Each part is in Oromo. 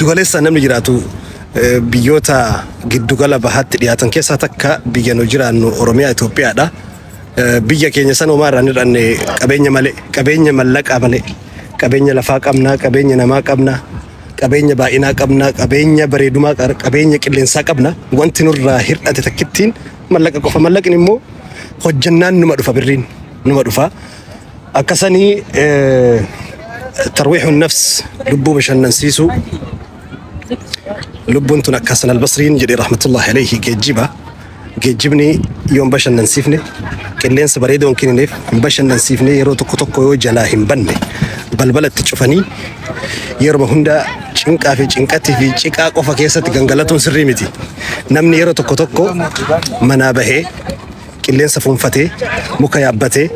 Giddugaleessaan namni jiraatu biyyoota giddugala bahaatti dhiyaatan keessaa takka biyya nu jiraannu Oromiyaa Itoophiyaadha. Biyya keenya san homaa irraa hin hir'anne qabeenya malee, qabeenya mallaqaa malee, qabeenya lafaa qabna, qabeenya namaa qabna, qabeenya baay'inaa qabna, qabeenya bareedumaa, qabeenya qilleensaa qabna. Wanti nurraa hir'ate takkittiin mallaqa qofa. Mallaqni immoo hojjannaan numa dhufa birriin numa dhufa. Akkasanii tarwiixuun nafs lubbuu bashannansiisuu lubbuun tun akka Hasan Albasriin jedhe rahmatullahi alayhi geejjiba. Geejjibni yoo hin bashannansiifne qilleensa bareedoo hin kennineef hin bashannansiifne yeroo tokko tokko yoo jalaa hin banne balbala itti cufanii yeruma hunda cinqaa fi cinqatii fi ciqaa qofa keessatti gangalatuun sirrii miti. Namni yeroo tokko tokko manaa bahee qilleensa fuunfatee, muka yaabbatee,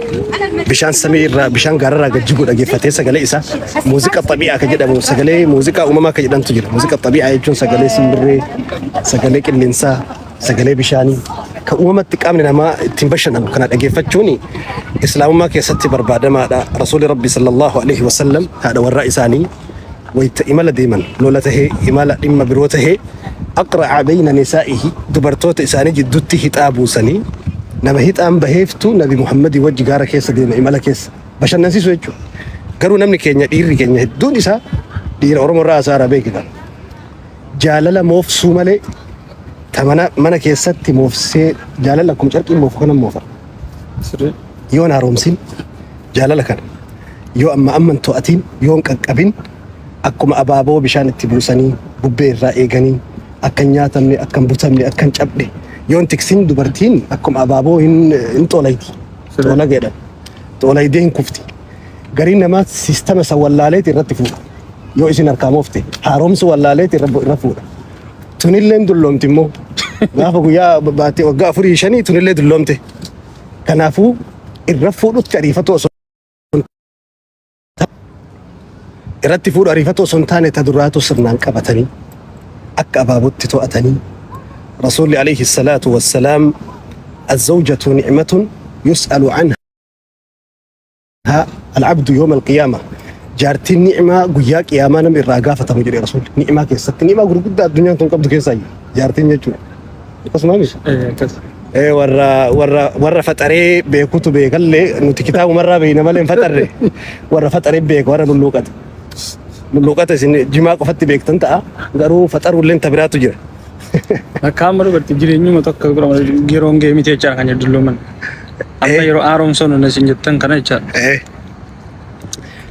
bishaan samii irraa, bishaan gaararraa gad jigu dhageeffatee sagalee isaa muuziqaa xabi'aa kan jedhamu sagalee muuziqaa uumamaa kan jedhamtu jira. Muuziqaa xabi'aa jechuun sagalee simbirree, sagalee qilleensaa, sagalee bishaanii kan uumamatti qaamni namaa ittiin bashannanu kana dhageeffachuun islaamummaa keessatti barbaadamaadha. Rasuulli Rabbi sallallahu alaihi wasallam haadha warraa isaanii wayta imala deeman lola tahee imala dhimma biroo tahee aqra'a bayna nisaa'ihi dubartoota isaanii jidduutti hixaa buusanii nama hixaan baheeftu nabi Muhammadii wajji gaara keessa deema imala keessa bashannansiisu jechuudha. Garuu namni keenya dhiirri keenya hedduun isaa dhiira Oromoo irraa asaaraa beekita. Jaalala moofsuu malee ta mana mana keessatti moofsee jaalala akkuma carqiin moofu kanan moofa. Yoo hin haaromsin jaalala kana yoo amma amma hin to'atiin yoo hin qaqqabin akkuma abaaboo bishaan itti buusanii bubbee irraa eeganii akka hin nyaatamne akka hin butamne akka hin cabne yoo hin tiksin dubartiin akkuma abaaboo hin hin xoolayti. Xoolaga jedhan. Xoolaydee hin kufti. Gariin namaa siistama san wallaaleeti irratti fuudha. Yoo isin harkaa moofte haaromsu wallaaleeti irra irra fuudha. Tunilleen dulloomti immoo gaafa guyyaa baatee waggaa afurii shanii tunillee dulloomte. Kanaafuu irra fuudhutti ariifatu osoo irratti fuudhu ariifatu osoo hin taane ta duraatu sirnaan qabatanii akka abaabootti to'atanii Rasuulli alayhi salaatu wassalaam azawjatu ni'matun yus'alu anha al-abdu yawma al-qiyaama jaartiin ni'maa guyyaa qiyaamaa namni irraa gaafatamu jedhe Rasuulli ni'maa keessatti ni'maa gurguddaa addunyaan tun qabdu keessaa jaartiin jechuudha. Akkasuma miti. Eh, warra warra warra faxaree beekutu beekallee nuti kitaabumarraa beekna malee hin faxarre warra faxaree beeka warra lulluuqata. Lulluuqata isin jimaa qofatti beektan ta'a garuu faxaruulleen ta biraatu jira. Akka amma dubartii jireenyuma tokko bira yeroon ga'e miti jechaadha kan jedhu dullooman. Amma yeroo haaromsan hunda isin jettan kana jechaadha.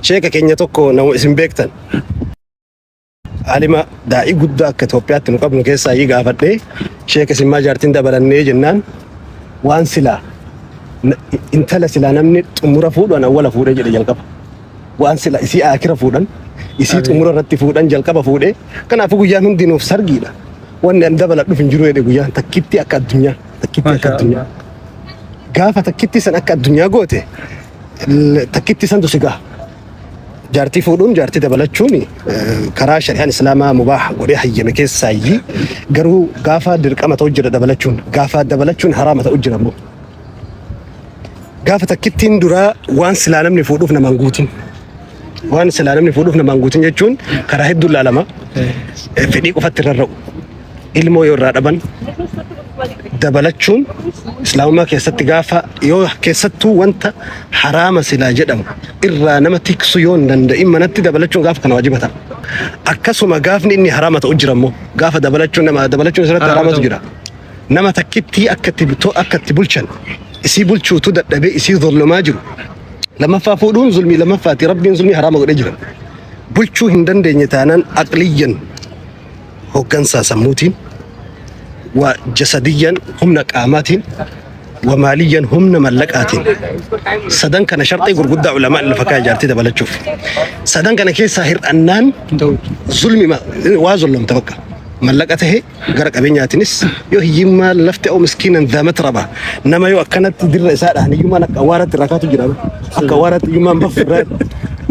Sheeka keenya tokko nama isin beektan. Alima daa'ii guddaa akka Itoophiyaatti nu qabnu keessaa iyyii gaafadhee sheeka isin maa jaartiin dabalannee jennaan waan silaa intala silaa namni xumura fuudhu an awwala fuudhee jedhe jalqaba. Waan sila isii aakira fuudhan isii xumura irratti fuudhan jalqaba fuudhee kanaafuu guyyaan hundi nuuf sargiidha. Wanni an dabaladhuuf hin jiru jedhe guyyaan takkitti akka addunyaa takkitti akka addunyaa. Gaafa takkitti san akka addunyaa goote takkitti santu si gaha. Jaartii fuudhuun jaartii dabalachuun karaa shari'aan islaamaa mubaah godhee hayyame keessaayyii garuu gaafa dirqama ta'u jira dabalachuun gaafa dabalachuun haraama ta'u jira immoo. Gaafa takkittiin duraa waan silaa namni fuudhuuf namaan guutin. Waan silaa namni fuudhuuf namaan guutin jechuun karaa hedduun laalama. Fedhii qofatti rarra'u. Ilmoo yoo irraa dhaban dabalachuun islaamummaa keessatti gaafa yoo keessattuu wanta haraama silaa jedhamu irraa nama tiksu yoo hin danda'in manatti dabalachuun gaafa kana waajiba ta'a. Akkasuma gaafni inni haraama ta'u jira immoo gaafa dabalachuun nama dabalachuun isirratti haraamatu jira. Nama takkittii akka itti akka itti bulchan isii bulchuutu dadhabee isii zollomaa jiru. Lammaffaa fuudhuun zulmii lammaffaati rabbiin zulmii haraama godhee jira. Bulchuu hin dandeenye taanaan aqliyyan hoggansaa sammuutiin wa jasadiyyan humna qaamaatiin wa maaliyyan humna mallaqaatiin sadan kana sharxii gurguddaa ulamaan lafa kaa'e jaartii dabalachuuf sadan kana keessaa hir'annaan zulmi waa zullumta bakka mallaqa tahe gara qabeenyaatiinis yoo hiyyummaa lafti au miskiinan dhaa matraba nama yoo akkanatti dirra isaa dhahan hiyyummaan akka awwaaratti rakaatu jira akka awwaaratti hiyyummaan bafu irraa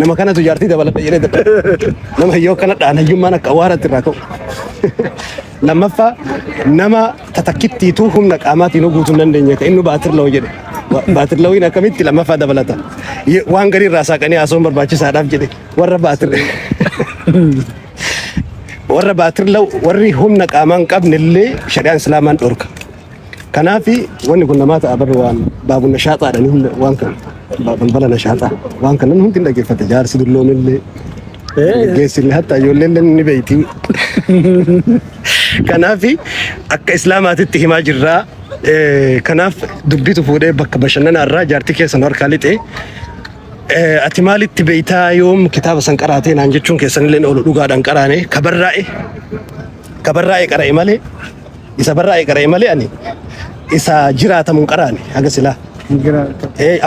nama kanatu jaartii dabaladha jedhee dadhaba nama yoo akkana dhahan hiyyummaan akka awwaaratti irraa ka'u lammaffaa nama tatakkittiituu humna qaamaatiin guutuu hin dandeenye ka inni baatirla'u jedhe baatirla'uun akkamitti lammaffaa dabalata waan garii irraa saaqanii haasawuun barbaachisaadhaaf jedhe warra baatir Warra baatirla warri humna qaamaa hin qabne illee shari'aan islaamaan dhorka. Kanaaf wanni kun namaa ta'a barri waan baabu nashaaxaadha ni hunda waan kana balbala nashaaxaa waan kana namni hundi hin dhaggeeffata jaarsi dulloomillee geessillee hatta ijoolleen ni beeyti. Kanaaf akka islaamaatitti himaa jirraa. Kanaaf dubbitu fuudhee bakka bashannanaa irraa jaartii keessan harkaa lixee ati maalitti beeytaa yoom kitaaba san qaraatee naan jechuun keessanillee oolu dhugaadhaan qaraane ka barraa'e ka barraa'e qara'e malee isa barraa'e qara'e malee ani isa jiraatamu hin qaraane haga silaa.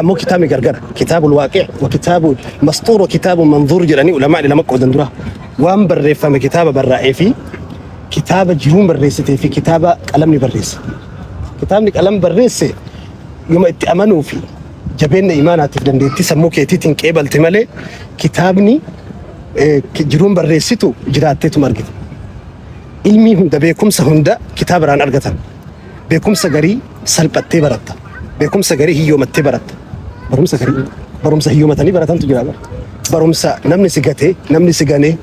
Ammoo kitaabni gargara kitaabul waaqi' wa kitaabul masxuur wa kitaabul manzuur jedhanii ulamaa'ni lama qoodan dura waan barreeffame kitaaba barraa'ee fi kitaaba jiruun barreessitee fi kitaaba qalamni barreesse. Kitaabni qalam barreesse yoma itti amanuu fi jabeenna imaanaatiif dandeettii sammuu keetiitiin qeebalte malee kitaabni jiruun barreessitu jiraatteetuma argite. Ilmii hunda beekumsa hunda kitaabaraan argatan. Beekumsa garii salphattee baratta. Beekumsa garii hiyyoomattee baratta. Barumsa garii barumsa hiyyoomatanii baratantu jira bara. Barumsa namni si gatee namni si ganee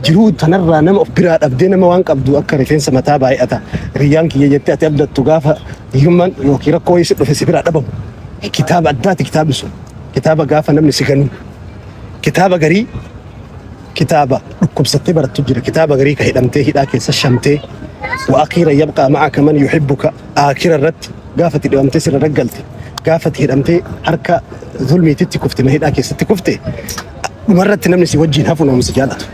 jiruu tanarraa nama of biraa dhabdee nama waan qabdu akka rifeensa mataa baay'ata. Hiriyyaan kiyya jettee ati abdattu gaafa hiyyummaan yookiin rakkoo wayii si dhufe si biraa dhabamu. Kitaaba addaati kitaabni sun. Kitaaba gaafa namni si ganuu. Kitaaba garii kitaaba dhukkubsattee barattu jira. Kitaaba garii ka hidhamtee hidhaa keessa shamtee wa akhiira yabqaa ma'aka man yuhibbuka aakhira irratti gaafa itti dhibamtee sirra raggalte gaafa itti hidhamtee harka zulmiititti kufte mana hidhaa keessatti kufte dhumarratti namni si wajjin hafu nama si jaalatu.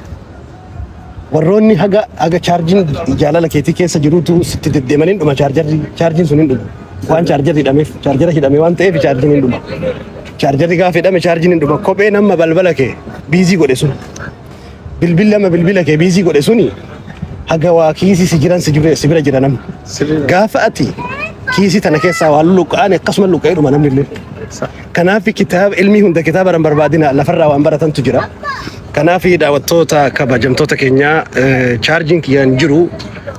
Warroonni haga haga chaarjiin jaalala keetii keessa jirutu sitti deddeemaniin dhuma chaarjarri chaarjiin sun hin dhumu. Waan chaarjarri hidhameef chaarjara hidhame waan ta'eef chaarjiin hin dhuma. Chaarjarri gaafa hidhame chaarjiin hin dhuma. Kopheen amma balbala kee biizii godhe sun. Bilbilli amma bilbila kee biizii godhe suni haga waa kiisii si jiran si jira si bira jira namni. Gaafa ati kiisii tana keessaa waa luqqa'an akkasuma luqqa'ee dhuma namni illee. Kanaaf kitaaba ilmii hunda kitaaba irra hin barbaadina lafarraa waan baratantu jira. Kanaaf daawwattoota kabajamtoota keenyaa chaarjiin kiyya hin jiru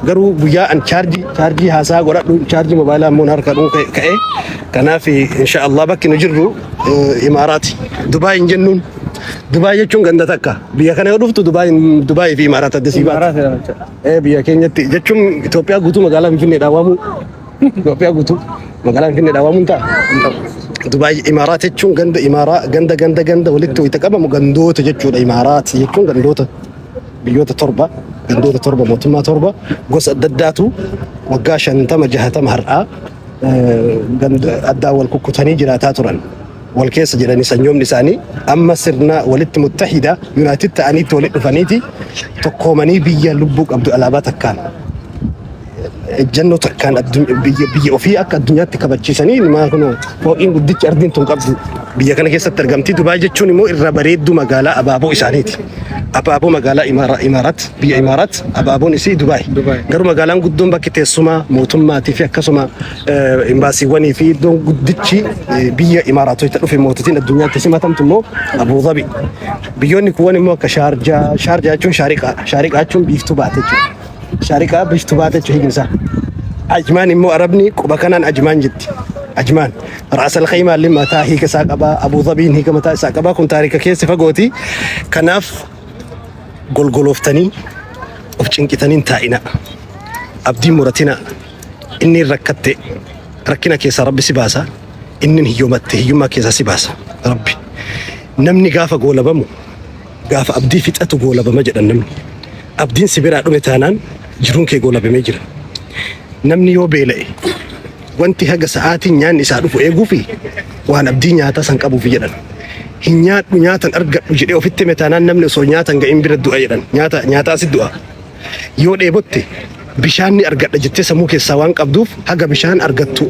garuu guyyaa an chaarjii chaarjii haasaa godhadhu chaarjii mobaayilaa immoo harka dhuu ka'e. Kanaaf insha Allah bakki nu jirru Imaaraati. Dubaay hin jennuun. Dubaay jechuun ganda takka. Biyya kana yoo dhuftu Dubaay Dubaay fi Imaaraat adda sii baata. Imaaraat jedhama jechuudha. Biyya keenyatti jechuun Itoophiyaa guutuu magaalaa Finfinneedhaa waamuu. Itoophiyaa guutuu magaalaa Finfinneedhaa waamuun ta'a. Hin ta'u. Dubaay Imaaraat jechuun ganda Imaaraa ganda ganda ganda walitti wayita qabamu gandoota jechuudha. Imaaraat jechuun gandoota biyyoota torba gandoota torba mootummaa torba gosa adda addaatu waggaa 50 60 har'aa ganda addaan wal kukkutanii jiraataa turan. Wal keessa jedhanii sanyoomni isaanii amma sirna walitti muttahida yuunaayitid ta'aniitti walitti dhufaniiti tokkoomanii biyya lubbuu qabdu alaabaa takkaan ejjennoo takkaan biyya biyya ofii akka addunyaatti kabachiisanii maa kunoo fooqiin guddichi ardiin tun qabdu biyya kana keessatti argamti. Dubaay jechuun immoo irra bareedduu magaalaa abaaboo isaaniiti. Abaaboo magaalaa Imaaraat biyya Imaaraat abaaboon isii Dubaay. Dubaay. Garuu magaalaan guddoon bakki teessuma mootummaatii fi akkasuma imbaasiiwwanii fi iddoon guddichi biyya Imaaraatota dhufe moototiin addunyaatti simatamtu immoo Abuu Dhabi. Biyyoonni kuuwwan immoo akka Shaarjaa, Shaarjaa jechuun Shaariqaa, Shaariqaa jechuun biiftuu baate jechuudha. Shaariqaa biiftuu baate jechuudha hiikni isaa. Ajmaan immoo Arabni quba kanaan Ajmaan jetti. Ajmaan. Ra'as al-Khaymaa illee mataa hiika isaa qaba. Abuu Dhabiin hiika mataa isaa qaba. Kun taarika keessa fagooti. Kanaaf golgolooftanii of cinqitanii hin taa'ina. Abdiin muratina. Inni rakkatte rakkina keessaa Rabbi si baasa. Inni hiyyoomatte hiyyummaa keessaa si baasa. Rabbi. Namni gaafa goolabamu gaafa abdii fixatu goolabama jedhan namni. Abdiin si biraa dhume taanaan jiruun kee goolabamee jira. Namni yoo beela'e wanti haga sa'aatiin nyaanni isaa dhufu eeguufi waan abdii nyaataa san qabuufi jedhan. Hin nyaadhu nyaatan argadhu jedhee ofitti hime taanaan namni osoo nyaata hin ga'in bira du'a jedhan. Nyaata nyaataa asi du'a. Yoo dheebotte bishaan ni argadha jettee sammuu keessaa waan qabduuf haga bishaan argattu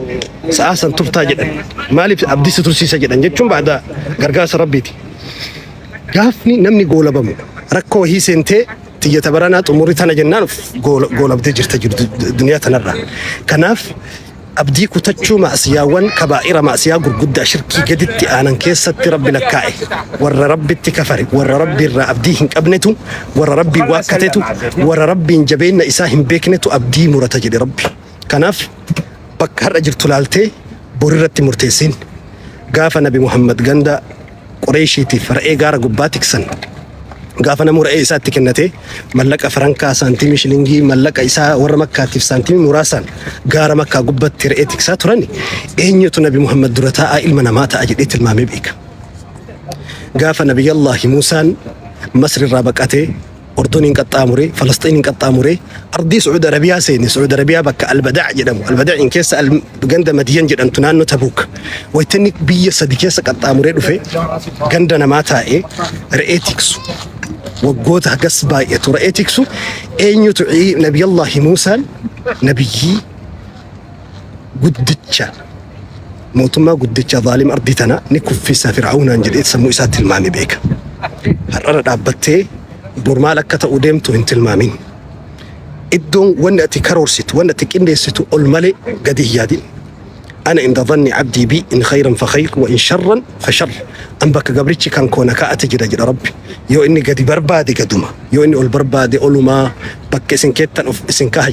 sa'aa san turtaa jedhan. Maaliif abdii si tursiisa jedhan jechuun baada gargaarsa Rabbiiti. Gaafni namni goolabamu rakkoo wahii seentee tiyya tabaranaa xumurri tana jennaan goolabdee jirta jiru duniyaa tanarraa. Kanaaf abdii kutachuu ma'asiyaawwan kabaa'ira ma'asiyaa gurguddaa shirkii gaditti aanan keessatti Rabbi lakkaa'e. Warra Rabbitti kafare, warra Rabbi irraa abdii hin qabnetu, warra Rabbiin waakkatetu, warra Rabbiin jabeenna isaa hin beeknetu abdii murata jedhe Rabbi. Kanaaf bakka har'a jirtu laaltee borirratti murteessin. Gaafa Nabi Muhammad ganda Qureeshiitiif re'ee gaara gubbaa tiksan. Gaafa namuu re'ee isaatti kennatee mallaqa farankaa saantimii shilingii mallaqa isaa warra Makkaatiif saantimii muraasaan gaara Makkaa gubbatti re'ee tiksaa turan eenyutu Nabi Muhammad dura taa'aa ilma namaa ta'a jedhee tilmaamee beeka. Gaafa Nabiyyallaahi Muusaan Masri irraa baqatee Ordoniin qaxxaamuree Falasxiiniin qaxxaamuree ardii Su'uud Arabiyaa seene. Su'uud Arabiyaa bakka Albadac jedhamu. Albadaciin keessa ganda Madiyan jedhamtu naannoo Tabuuk. Wayita inni biyya sadi keessa qaxxaamuree dhufe ganda namaa taa'ee re'ee tiksu. Waggoota hagas baay'atu re'ee tiksu eenyutu Nabiyyallaahi Muusaan nabiyyii guddicha mootummaa guddicha zaalima ardii tana ni kuffisa Fir'aawnaan jedhee sammuu isaatti tilmaame beeka. Har'arra dhaabbattee bor maal akka ta'u deemtu hin tilmaamin. Iddoon wanni ati karoorsitu, wanni ati qindeessitu ol malee gadi hin yaadin. Ana inda dhanni abdii bi in khayran fa khayr wa in sharran fa sharr. An bakka gabrichi kan koo na kaa'ate jira jedha Rabbi. Yoo inni gadi barbaade gaduma, yoo inni ol barbaade olumaa, bakka isin keettan of isin kaaha.